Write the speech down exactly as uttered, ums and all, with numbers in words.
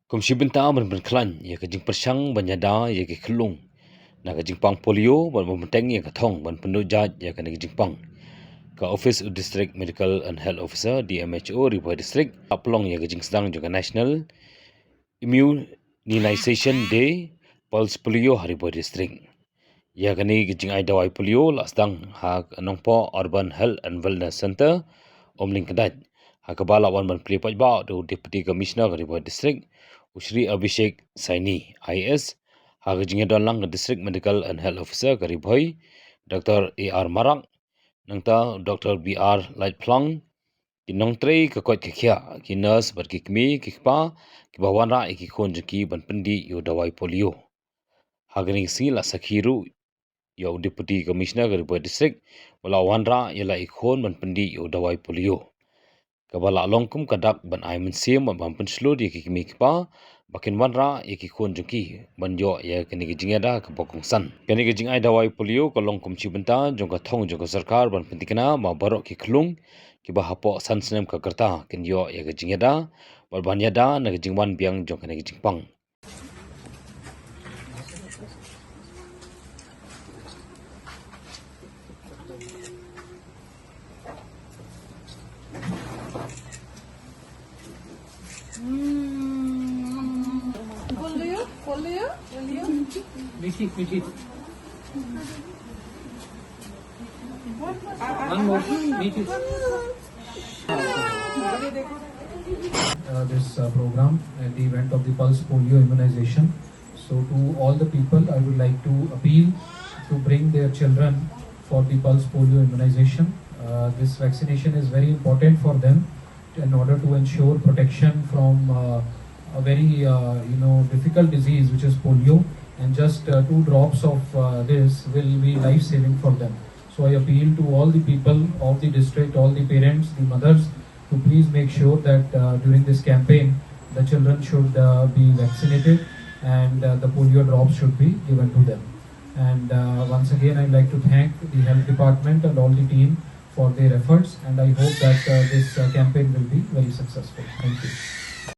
Kum shi bynta ban pynkhlaiñ ïa ka jingpyrshang ban ïada ïa ki khyllung na ka jingpang polio bad ban bteng ïa ka thong ban pynduh jait ïa kane ka jingpang, ka Office of District Medical and Health Officer, D M H O, Ri Bhoi District, la pynlong ïa ka jingsdang jong ka National Immunization Day Pulse Polio ha Ri Bhoi District. Ïa kane ka jingai dawai polio la sdang ha Nongpoh Urban Health and Wellness Center, Umling Kdait, ha kaba la wan ban plie paidbah da u Deputy Commissioner ka Ri Bhoi District, u Shri Abhishek Saini, I A S, ha ka jingïadon lang ka District Medical and Health Officer ka Ri Bhoi, Doctor A R Marak, nangta Doctor B R Laitphlang, ki nongtrei ka koit ka khiah, ki nurse bad ki kmie ki kpa kiba wanrah ïa ki khun jong ki ban pyndih ïa u dawai polio. Ha kane ka sngi la sakhi ruh ïa u Deputy Commissioner ka Ri Bhoi District, ba la wanrah ïa la i khun ban pyndih ïa u dawai polio, kaba la long kum ka dak ban ai mynsiem bad ban pynshlur ïa ki kmie ki kpa ba kin wanrah ïa ki khun jong ki ban ïoh ïa kane ka jingïada kaba kongsan. Kane ka jingai dawai polio ka long kum shi bynta jong ka thong jong ka sorkar ban pynthikna ba baroh ki khyllung kiba hapoh san snem ka rta kin ïoh ïa ka jingïada bad ban ïada na ka jingwan biang jong kane ka jingpang. One more. Uh, this uh, program and the event of the pulse polio immunization. So to all the people, I would like to appeal to bring their children for the pulse polio immunization. Uh, this vaccination is very important for them in order to ensure protection from uh, a very uh, you know difficult disease, which is polio, and just uh, two drops of uh, this will be life saving for them. So I appeal to all the people of the district, all the parents, the mothers, to please make sure that uh, during this campaign, the children should uh, be vaccinated and uh, the polio drops should be given to them. And uh, once again, I'd like to thank the health department and all the team for their efforts, and I hope that uh, this uh, campaign will be very successful. Thank you.